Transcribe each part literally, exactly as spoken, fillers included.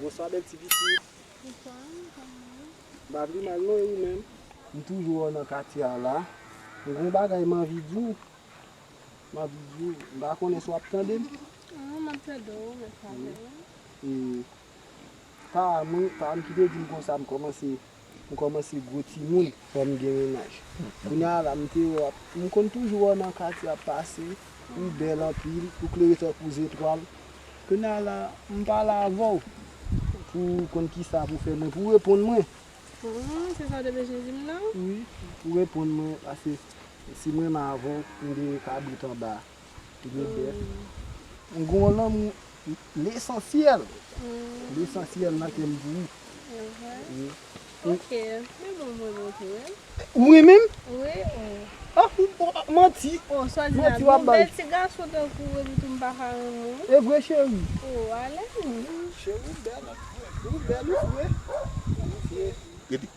Bonswa, bèl ti pitit. Bonswa, kòman w ye? M pa pi mal non, e ou menm? M toujou wè w nan katye a la. M gen yon bagay m anvi di w. M anvi di w, m pa konnen si w ap tande m. Non, m ap tande w, men sa vre. E, pa mwen, pa m ki te di m konsa, m kòmanse, m kòmanse gwo timoun, fò m gen mennaj. Kounye a la, m te wè w ap, m konn toujou wè w nan katye ap pase, ou bèl anpil, ou klere tankou zetwal. Kounye a la, m pale avè w pou w konn kisa pou w fè mwen, pou w reponn mwen. Hmm, se sa w te bezwen di m nan? Wi, pou w reponn mwen, paske si m renmen avè w, m gen kabrit anba. M gen bèf. M gen yon lanmou lesansyèl. Lesansyèl nan kè m pou ou. Wi. Ok. Men bon, mwen bon tou, wi. Ou renmen m? Wi, o. Ah, ou, ou, manti. O, swadizan, manti w ap bay. Bèl ti gason tankou w, epi tou m pa ka renmen w. E vre, cheri. O, alèz. Cheri, ou bèl. Ou bèl, ou fre. Ou fre. Rete.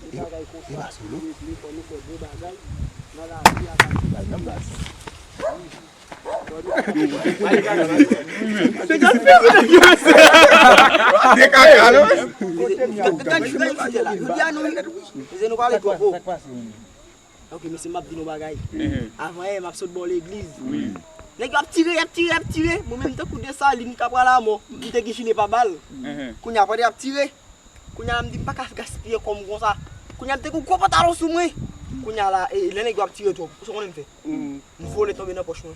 E, e pa sou nou. Ok, mesye, m ap di nou bagay. Avan yè, m ap sot bò legliz. Nèg yo ap tire, y ap tire, y ap tire. Mwen menm, tankou Desalin k ap pral lanmò, m te gen jile pa bal. Kounye a, pandan y ap tire, kounye a la, m di, m pa ka gaspiye kò m konsa. Kounye a, m te gen gwo pantalon sou mwen. Kounye a la, e, lè nèg yo ap tire twòp, ou sa konnen m fè? M vole tonbe nan pòch mwen.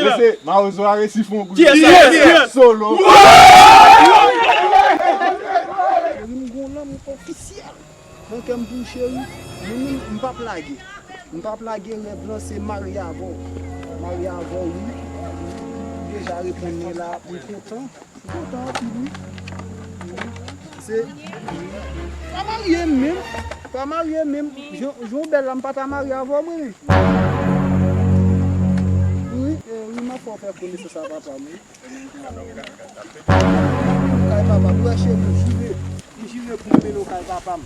Mesye, Mawozo a resi fè yon gout. Solo. Cheri, m gon lanmou ofisyèl nan kè m pou w, cheri. Mwen menm, m p ap lage. M p ap lage, rèv lan se marye avè w. Marye avè w, wi. Ou deja reponn mwen la, m kontan. M kontan anpil, wi. Se, pa marye m menm. Pa marye m menm. Jan, jan w bèl la, m pa ta marye avè w, mwen menm. Wi, e, wi, m ap fè w fè konesans a papa m, wi. Kay papa m, wè cheri, m jire. M jire pou m mennen w kay papa m.